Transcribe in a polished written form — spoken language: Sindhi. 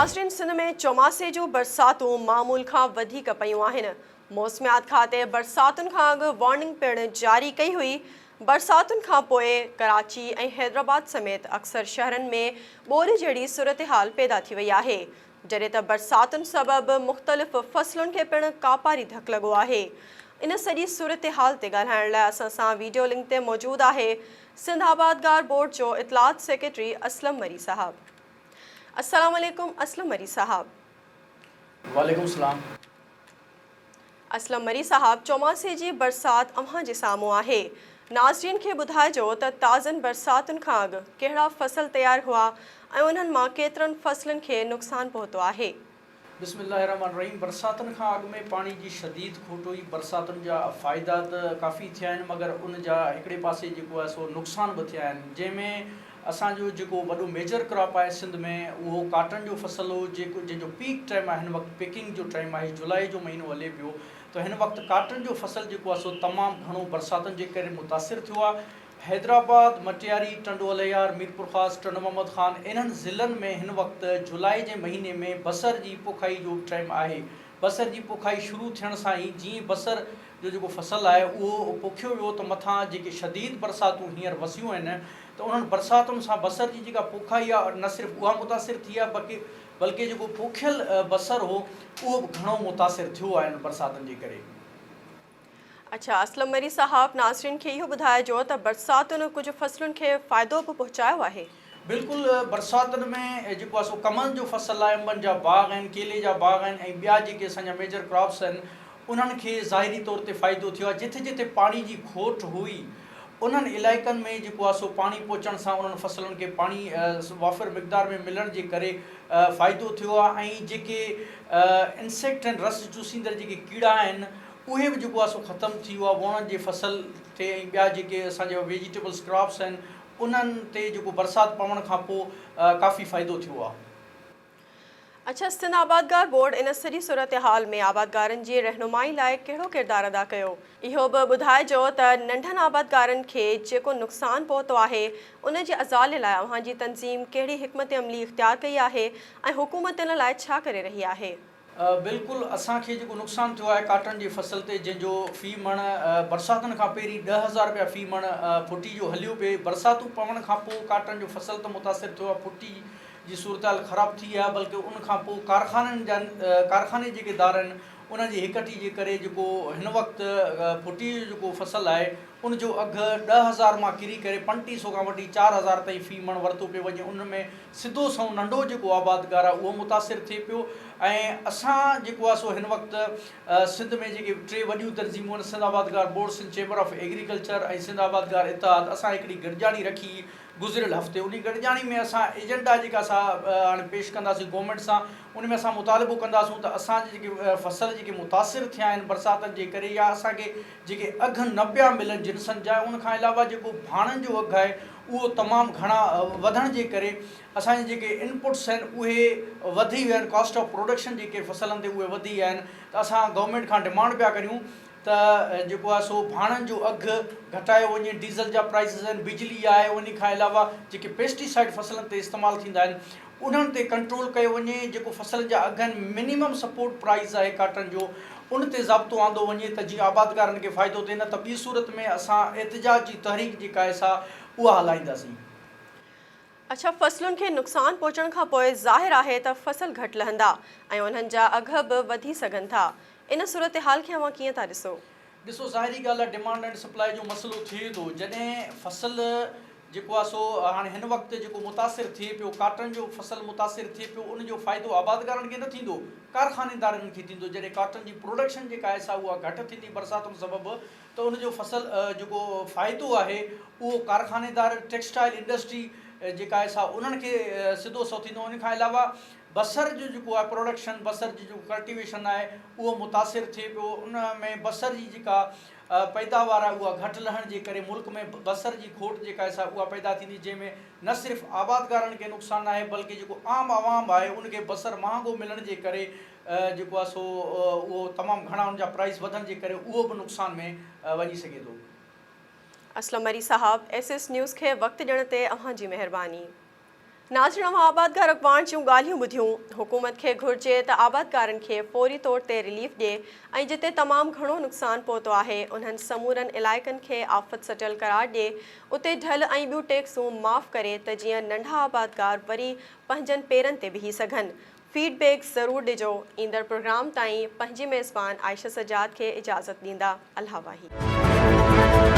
ناظرين سنڌ ۾ چوماسي جون برساتون معمول کان وڌيڪ پيون آهن. موسميات کاتي برساتن کان اڳ وارننگ پڻ جاري ڪئي هئي. برساتن کان پوء ڪراچي ۽ حيدرآباد سميت اڪثر شهرن ۾ ٻوڏ جهڙي صورتحال پيدا ٿي وئي آهي. جڏهن ته برساتن سبب مختلف فصلن کي پڻ ڪاپاري ڌڪ لڳو آهي. ان سڄي صورتحال تي ڳالهائڻ لاء اسان سان ويڊيو لنڪ تي موجود آهي سنڌ آبادگار بورڊ جو اطلاعات سيڪريٽري اسلم مري صاحب. السلام عليڪم اسلم مري صاحب. وعليڪم السلام. اسلم مري صاحب چوماسي جي برسات اوهان جي سامهون آهي ناظرين کي ٻڌائجو ته تازن برساتن کان اڳ ڪهڙا فصل تيار هئا ۽ انهن مان ڪيترن فصلن کي نقصان پهتو آهي. بسم الله الرحمٰن الرحيم برساتن کان اڳ ۾ پاڻي جي شديد کوٽ هئي برساتن جا فائدا ته ڪافي ٿيا آهن مگر ان جا هڪڙي پاسي جيڪو آهي سو نقصان به ٿيا آهن جنهن ۾ اسان جو جيڪو وڏو ميجر ڪراپ آهي سنڌ ۾ اهو ڪاٽن جو فصل هو جيڪو جنهن جو پيڪ ٽائيم آهي هن وقت پيڪنگ جو ٽائيم آهي جولاء جو مهينو هلي پيو ته هن وقت ڪاٽن جو فصل جيڪو آهي سو تمام گهڻو برساتن جي ڪري متاثر ٿيو آهي حيدرآباد، مٽياري، ٽنڊو الهيار، ميرپورخاص، ٽنڊو محمد خان انهن ضلعن ۾ هن وقت جولاء جي مهيني ۾ بصر جي پوکائي جو به ٽائيم آهي بصر جي پوکائي شروع ٿيڻ سان ئي جيئن بصر جو جيڪو فصل آهي اهو پوکيو ويو ته مٿان جيڪي شديد برساتون هينئر وسيون آهن ته انهن برساتن سان بصر جي جيڪا پوکائي آهي نه صرف اها متاثر ٿي آهي بلڪه بلڪه جيڪو پوکيل بصر هو اهو به گهڻو متاثر ٿيو آهي انهن برساتن جي ڪري. اڇا اسلم مري صاحب ناظرين کي اهو ٻڌائجو ته برساتن ڪجهه فصلن کي فائدو به پهچايو آهي. بلڪل برساتن ۾ جيڪو آهي سو ڪمند جو فصل آهي انبن جا باغ آهن ڪيلي جا باغ آهن ۽ ٻيا جيڪي اسان جا ميجر ڪراپس آهن انهن کي ظاهري طور تي فائدو ٿيو آهي جٿي جٿي پاڻي جي کوٽ هئي انهن علائقن ۾ جيڪو آهي سو پاڻي پهچڻ سان انهن فصلن کي پاڻي وافر مقدار ۾ ملڻ جي ڪري فائدو ٿيو آهي ۽ جيڪي انسيڪٽ آهن رس چوسيندڙ جيڪي ڪيڙا آهن اهي به جيڪو آهي سو ختم ٿي ويو آهي ووڻن جي فصل تي ۽ ٻيا جيڪي اسان جا ويجيٽيبلس ڪراپس آهن انهن تي جيڪو برسات پوڻ کان پوء ڪافي فائدو ٿيو آهي. اڇا سنڌ آبادگار بورڊ ان سڄي صورتحال ۾ آبادگارن جي رهنمائي لاء ڪهڙو ڪردار ادا ڪيو؟ اهو به ٻڌائجو ته ننڍن آبادگارن کي جيڪو نقصان پهتو آهي ان جي ازالي لاء اوهان جي تنظيم ڪهڙي حڪمت عملي اختيار ڪئي آهي ۽ حڪومت ان لاء ڇا ڪري رهي آهي؟ بلڪل اسان کي جيڪو نقصان ٿيو آهي ڪاٽن جي فصل تي جنهن جو في مڻ برساتن کان پهرين 10,000 رپيا في مڻ ڦٽي جو هليو پئي برساتون پوڻ کان پوء ڪاٽن جو فصل ته متاثر ٿيو آهي ڦٽي جي صورتحال خراب ٿي آهي بلڪه ان کان پوء ڪارخانن جا ڪارخاني جيڪي دار آهن انهن جي هڪٽي جي ڪري جيڪو هن وقت ڦٽي جو جيڪو فصل آهي ان جو اگهه 10,000 مان ڪري ڪري 35 سو کان وٺي 4000 تائين في مڻ ورتو پيو وڃي ان ۾ سڌو سنئون ننڍو جيڪو آبادگار آهي اهو متاثر ٿئي پيو ۽ اسان جيڪو آهي سو هن وقت سنڌ ۾ جيڪي ٽي وڏيون تنظيمون آهن سنڌ آبادگار board, Sindh chamber of agriculture ۽ Sindh آبادگار اتحاد اسان هڪڙي گڏجاڻي رکي گذريل هفتي انهي گڏجاڻي ۾ اسان ايجنڊا جيڪا سا هاڻي پيش ڪنداسين گورنمينٽ سان ان ۾ اسان مطالبو ڪنداسون ته اسان جي جيڪي فصل جيڪي متاثر ٿيا آهن برساتن جي ڪري يا اسان کي جيڪي اگهه نه پيا ملن جنسن جا ان کان علاوه جيڪو ڀاڻن جو اگهه آهي اهو تمام گهڻا وڌڻ جي ڪري اسان جي جيڪي انپٽس آهن اهي وڌي ويا آهن ڪاسٽ آف پروڊڪشن جيڪي فصلن تي اهي وڌي ويا آهن ته اسان گورنمينٽ کان ڊمانڊ پيا ڪريون ته جيڪو آهي سو ڀاڻن جو اگهه گهٽايو وڃي، ڊيزل جا پرائسز آهن، بجلي آهي، انهي کان علاوه جيڪي پيسٽي سائيڊ فصلن تي استعمال ٿيندا آهن انهن تي ڪنٽرول ڪيو وڃي، جيڪو فصلن جا اگهه آهن منيمم سپورٽ پرائس آهي ڪاٽن جو ان تي ضابطو آندو وڃي ته جيئن آبادگارن کي فائدو ٿئي نه ته ٻي صورت ۾ اسان احتجاج جي تحريڪ جيڪا آهي سا اها هلائينداسين. اڇا فصلن کي نقصان پهچڻ کان پوء ظاهر آهي ته فصل گهٽ لهندا ۽ انهن جا اگهه به وڌي سگهن ٿا ان صورتحال کي اوهان ڪيئن ٿا ڏسو؟ ڏسو ظاهري ڳالهه آهي ڊمانڊ اينڊ سپلائي جو مسئلو ٿئي ٿو جڏهن فصل جيڪو آهي سو هاڻي هن وقت جيڪو متاثر ٿئي پيو ڪاٽن جو فصل متاثر ٿئي پيو ان جو فائدو آبادگارن کي نه ٿيندو ڪارخانيدارن کي ٿيندو جڏهن ڪاٽن جي پروڊڪشن جيڪا آهي سا اها گهٽ ٿيندي برساتن سبب ته ان جو فصل جيڪو فائدو آهي اهو ڪارخانيدار ٽيڪسٽائل انڊسٽري جيڪا آهي سا انهن کي سڌو سو ٿيندو ان کان علاوه بصر جو جيڪو آهي پروڊڪشن بصر جي جيڪو ڪلٽيويشن آهي اهو متاثر ٿئي پيو ان ۾ بصر جي جيڪا پيداوار آهي اها گهٽ لهڻ جي ڪري ملڪ ۾ بصر جي کوٽ جيڪا آهي سا اها پيدا ٿيندي جنهن ۾ نه صرف آبادگارن کي نقصان آهي بلڪه جيڪو عام عوام آهي ان کي بصر مهانگو ملڻ جي ڪري جيڪو آهي سو اهو تمام گهڻا ان جا پرائس وڌڻ جي ڪري اهو به نقصان ۾ وڃي سگهي ٿو. اسلم مري صاحب ايس ايس نيوز کي وقت ڏيڻ تي اوهان جي مهرباني. ناظرين اوهان آبادگار اڳواڻ جون ڳالهيون ٻڌيون، حڪومت کي گهرجي ته آبادگارن کي فوري طور تي رليف ڏي ۽ جتي تمام گهڻو نقصان پهتو آهي انهن سمورن علائقن کي آفت سٽيل قرار ڏي اتي ڍل ۽ ٻيون ٽيڪسون معاف ڪري ته جيئن ننڍا آبادگار وري پنهنجن پيرن تي بيهي سگهن. فيڊ بيڪ ضرور ڏجو. ايندڙ پروگرام تائين پنهنجي ميزبان عائشه سجاد کي اجازت ڏيندا. الله واهي.